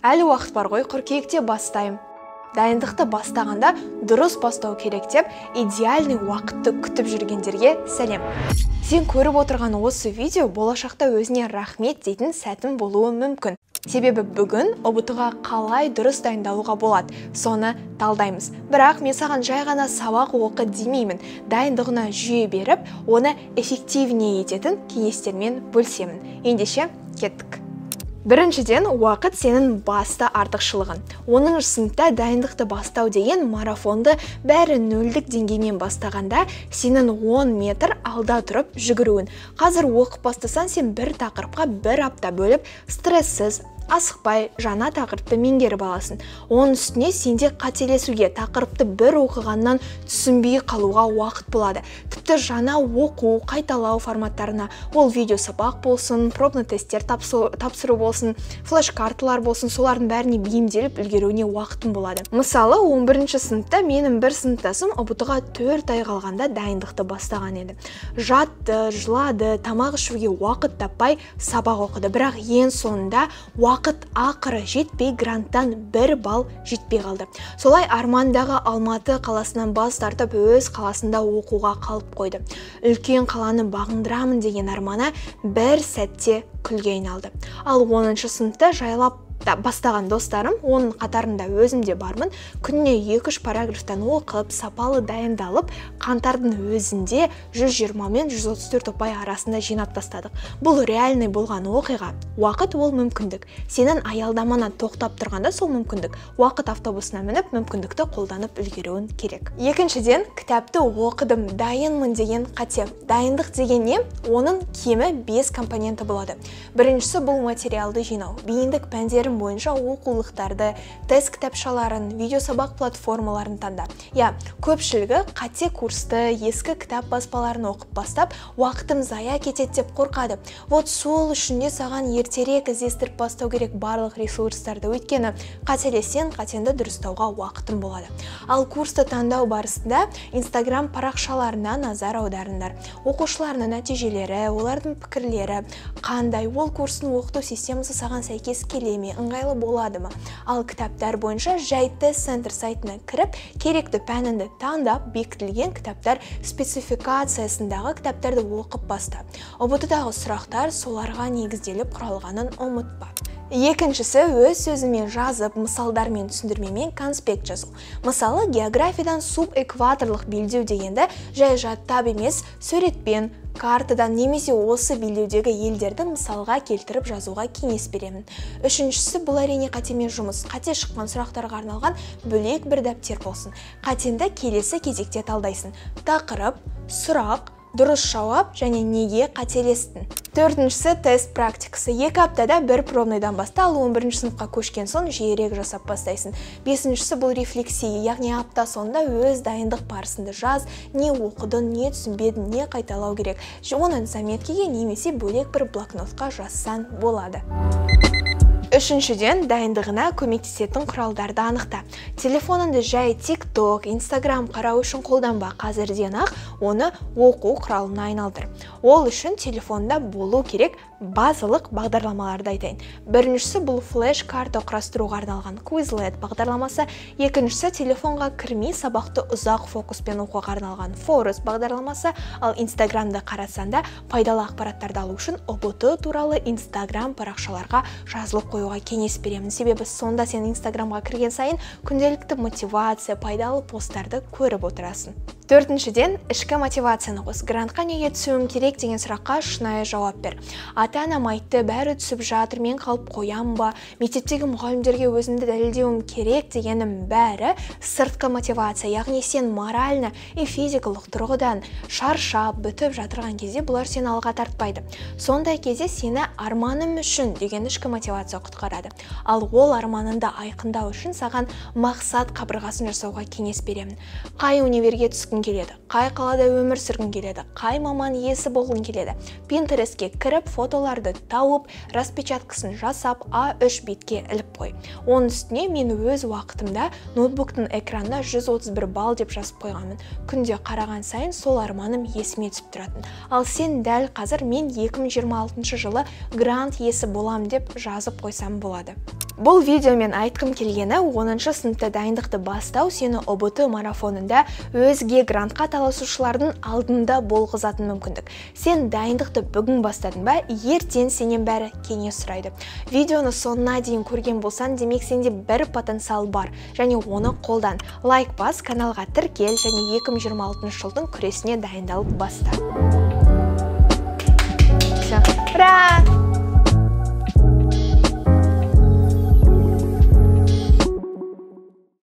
Әлі уақыт бар ғой, қыркүйекте бастаймын. Дайындықты бастағанда дұрыс бастау керек деп идеальный уақытты күтіп жүргендерге сәлем. Сен көріп отырған осы видео болашақта өзіне рахмет дейтін сәтін болуы мүмкін. Себебі бүгін ҰБТ-ға қалай дұрыс дайындалуға болады, соны талдаймыз. Бірақ мен саған жай ғана сабақ оқы демеймін, дайындығына жүйе беріп, оны эффективнее ететін кеңестермен бөлісемін. Ендеше, кеттік. Біріншіден, уақыт сенің басты артықшылығың. 10 сыныпта дайындықты бастау деген марафонды бәрі нөлдік деңгеймен бастағанда сенің 10 метр алда тұрып жүгіруін. Қазір оқып бастасаң, сен бір тақырыпқа бір апта бөліп, стрессіз, асықпай жаңа тақырыпты меңгеріп аласың. Оның үстіне сенде қателесуге, тақырыпты бір оқығаннан түсінбей қалуға уақыт болады. Тіпті жаңа оқу, қайталау форматтарына, ол видео сабақ болсын, пробный тесттер тапсыру болсын, флеш-карталар болсын, солардың бәріне бейімделіп үлгеруіне уақытың болады. Мысалы, 11 сыныпта менің бір сыныптасым ҰБТ-ға 4 ай қалғанда дайындықты бастаған еді. Жатты, жылады, тамақ ішуге уақыт таппай сабақ оқыды. Бірақ ең соңында уақыт ақыры жетпей, гранттан 1 балл жетпей қалды. Солай армандағы Алматы қаласынан бас тартып, өз қаласында оқуға қалып қойды. Үлкен қаланы бағындырамын деген арманы бір сәтте күлге айналды. Ал 10 сыныпта жайлап бастаған достарым, оның қатарында өзім де бармын, күніне 2-3 параграфтан оқып, сапалы дайындалып, қаңтардың өзінде 120 мен 134 ұпай арасында жинап тастадық. Бұл реальный болған оқиға. Уақыт ол мүмкіндік. Сенің аялдамана тоқтап тұрғанда сол мүмкіндік. Уақыт автобусына мініп, мүмкіндікті қолданып үлгеруің керек. Екіншіден, кітапты оқыдым, дайынмын деген қате. Дайындық деген не? Оның кемі 5 компоненті болады. Біріншісі бұл материалды жинау. Бейіндік пәндері бойынша оқулықтарды, тест кітапшаларын, видеосабақ платформаларын таңда. Я, көпшілігі қате курсты, ескі кітап баспаларын оқып бастап, уақытым зая кетеді деп қорқады. Вот сол үшін де саған ертерек іздестіріп бастау керек барлық ресурстарды, өйткені қателессең, қатеңді дұрыстауға уақытың болады. Ал курсты таңдау барысында Инстаграм парақшаларына назар аударыңдар. Оқушыларының нәтижелері, олардың пікірлері қандай, ол курстың оқыту системасы саған сәйкес келе ме, ыңғайлы болады ма? Ал кітаптар бойынша жай тест центр сайтына кіріп, керекті пәніңді таңдап, бекітілген кітаптар спецификациясындағы кітаптарды оқып баста. ҰБТ-дағы сұрақтар соларға негізделіп құралғанын ұмытпа. Екіншісі, өз сөзімен жазып, мысалдармен түсіндірмемен конспект жазу. Мысалы, географиядан субэкваторлық белдеу дегенді жай жаттап емес, суретпен, картадан немесе осы белдеудегі елдерді мысалға келтіріп жазуға кеңес беремін. Үшіншісі, бұл әрине қатемен жұмыс. Қате шыққан сұрақтарға арналған бөлек бір дәптер болсын. Қатеңді келесі кезекте талдайсың. Тақырып, сұрақ, дұрыс жауап және неге қателестің. Төртіншісі, тест практикасы. 2 аптада бір пробныйдан баста, ал 11 сыныпқа көшкен соң жиірек жасап бастайсың. Бесіншісі, бұл рефлексия, яғни апта соңында өз дайындық барысында жаз, не оқыдың, не түсінбедің, не қайталау керек. Оны заметкеге немесе бөлек бір блокнотқа жазсаң болады. Үшіншіден, дайындығына көмектесетін құралдарды анықта. Телефоныңды жай TikTok, Instagram қарау үшін қолданба, қазірден ақ оны оқу құралына айналдыр. Ол үшін телефонда болу керек базалық бағдарламаларды айтайын. Біріншісі, бұл флеш-карта құрастыруға арналған Quizlet бағдарламасы. Екіншісі, телефонға кірмей сабақты ұзақ фокуспен оқуға арналған Forest бағдарламасы. Ал Инстаграмды қарасанда пайдалы ақпараттарды алу үшін ҰБТ туралы Инстаграм парақшаларға жазылып қоюға кеңес беремін. Себебі сонда сен Инстаграмға кірген сайын күнделікті мотивация, пайдалы посттарды көріп отырасың. Төртіншіден, ішкі мотивацияны қос. Грантқа неге түсуім керек деген сұраққа шынайы жауап бер. Ата-анам айтты, бәрі түсіп жатыр, мен қалып қоям ба? Мектептегі мұғалімдерге өзімді дәлелдеуім керек дегенім бәрі сыртқы мотивация. Яғни сен морально и физикалық тұрғыдан шаршап, бітіп жатырған кезде бұлар сені алға тартпайды. Сондай кезде сені арманым үшін деген ішкі мотивация құтқарады. Ал ол арманыңды айқындау үшін саған мақсат қабырғасын жасауға кеңес беремін. Қай универге түскің келеді, қай қалада өмір сүргің келеді, қай маман иесі болғың келеді. Pinterestке кіріп, фотоларды тауып, распечаткасын жасап, А3 бетке іліп қой. Оның үстіне мен өз уақытымда ноутбуктың экранына 131 балл деп жазып қойғанмын. Күнде қараған сайын сол арманым есіме түсіп тұратын. Ал сен дәл қазір мен 2026 жылы грант иесі болам деп жазып қойсам болады. Бұл видеомен айтқым келгені, 10 сыныпта дайындықты бастау сені ҰБТ марафонында өзге грантқа таласушылардың алдында болғызатын мүмкіндік. Сен дайындықты бүгін бастадың ба, ертең сенен бәрі кеңес сұрайды. Видеоны соңына дейін көрген болсаң, демек сенде бір потенциал бар және оны қолдан. Лайк бас, каналға тіркел және 2026 жылдың күресіне дайындалып баста.